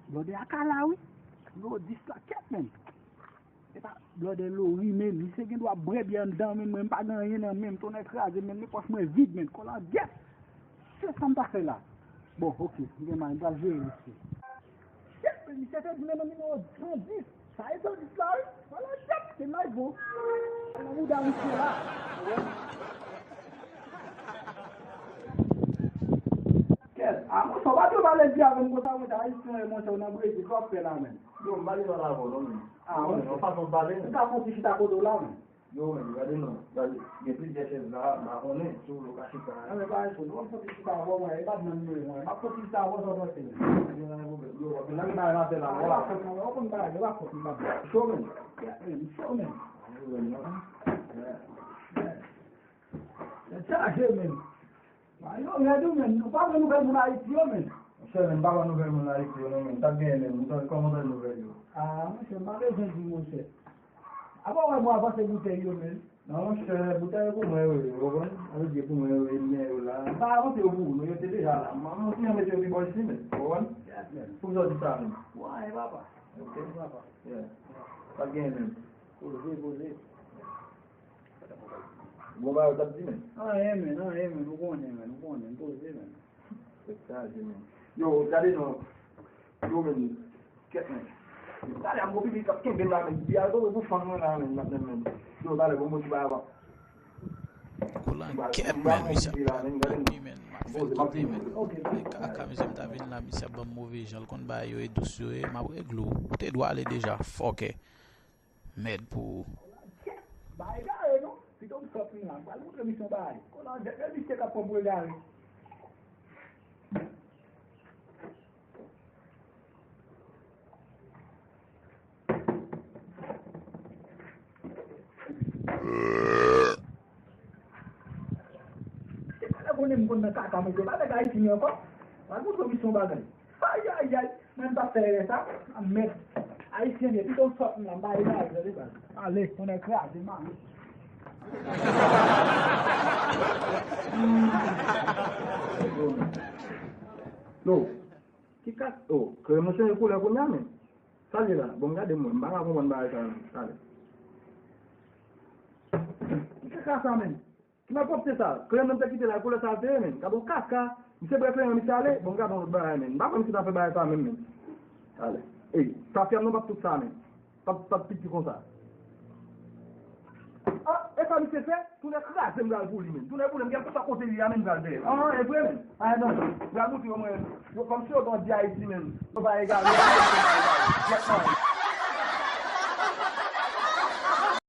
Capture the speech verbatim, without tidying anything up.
Blòdè a ka la wi. Nimewo dis la, kèt menm. Epa blòdè Lori menm, misye gen dwa bwè byè anndan menm, mwen m pa gen anyen nan men m, tonnè kraze menm, men pòch mwen vid menm, kòlangèt. Se sa m ta fè la. Bon, oke, m gen may, m pral jere misye. Shit, men misye te di men nan nimewo san dis. Sa e san dis la wi. Kòlangèt, se may bon. Nan mouda misye la. Kèt, a monchè, w pa dwe pale di avè m konsa, monchè, ayisyen, monchè, w nan Brezil, sa w ap fè la menm? Yo, m pa gen pale avè w non, men. Ah, ok. Yon fason w pale, men. M ka fè yon ti chita kote w la, men. Yo, men, gade non. Gade, gen plizyè chèz la, m pa konnen si w vle w ka chita. Non, men pa enpòtan, m ap fè yon ti chita avè w, mwen, e pa nan nimewo mwen. M ap fè yon ti chita avè w, sa w panse, men? Yo, pa gen pwoblèm. Yo, ok, nan gen bagay m ap fè la, w konn bagay, yo pa fòt, m pa byen. Cho, men. Yeah, men, cho, men. Pa gen pwoblèm, non. Yeah. Yeah. Tèt chaje, men. Ba yo rèd wi, men. Ou pa pran nouvèl moun Ayiti yo, men. Monchè, men, m pa pran nouvèl moun Ayiti yo non, men. Sa k genyen, men? M tande, kòman w tande nouvèl yo? Ah, monchè, m pa bezwen di, monchè. Apa w wè mwen avanse boutèy yo, men? Non, monchè, boutèy yo pou mwen yo ye, ou konprann? Sa vle di pou mwen yo ye, m gen yo la. M pa avanse yo pou ou, non, yo te deja la. M, m, m mete yo pi bò isit, men. Ou konprann? Yes, men. Poukisa w di sa, men? Ou anyen, papa. Ok. Papa. Yeah. Pa t genyen, men. Poze, poze. Bon bagay w t ap di, men. Anyen, men, anyen, men, ou konnen, men, ou konnen, poze, men. Tèt chaje, men. Yo, gade non. Yo, men, kèt, men. Talè a m gon pipi k ap kenbe m la, men. Di al tonbe pou fanm mwen la, men, madanm, men. Yo, talè, bon, bon, ti bagay avan. Kòlangèt, men, misye ap bat wi, men, m ap fè l kote, men. Nèg kaka, misye m ta vin la, misye ap ban m move jan, l konn bagay yo e dous yo ye, m ap regle w. Ou te dwe ale deja, fòkè. Mèd pou ou. Ba egare non. Pito m sòt m la. M pral montre misye yon bagay. Konan jèt, men misye k ap pran pou egare. Se pa la konnen m konn nan kaka mete. Pa nèg Ayiti ni ankò. Pral montre misye yon bagay. Ayayay, mwen m t ap fè erè sa, a mèd. Ayisyen vye, pito w sòt m la, m pa egare, tande baz. Ale, tonnè kraze, m ale. Yo, ki kat, oh, krèm nan chanje koulè kounye a, men. Sa l ye la? Bon, m gade m wè, m pa ka konprann bagay sa, men. Sa l ye. Ki kaka sa, men? Ki malpwòpte sa? Krèm nan m te kite la, e koulè sa l te ye, men. Gade yon kaka. Misye pran krèm nan, misye ale. Bon, m gade yon lòt bagay, men. M pa kwè misye ta fè bagay sa menm, men. Ale. Ey, tafya m nan p ap tout sa, men. P ap, p ap piti konsa. Ah, e sa misye fè? Tonnè kraze m pral pou li, men. Tonnè pou li, m gen konsa kote li a, men, m pral dèyè l. Ah, e vre, men. Ah, non. M pral montre yo, mwen. Yo, kòmsi yo gen yon di Ayiti, men. Yo pa egare. Yo pa egare.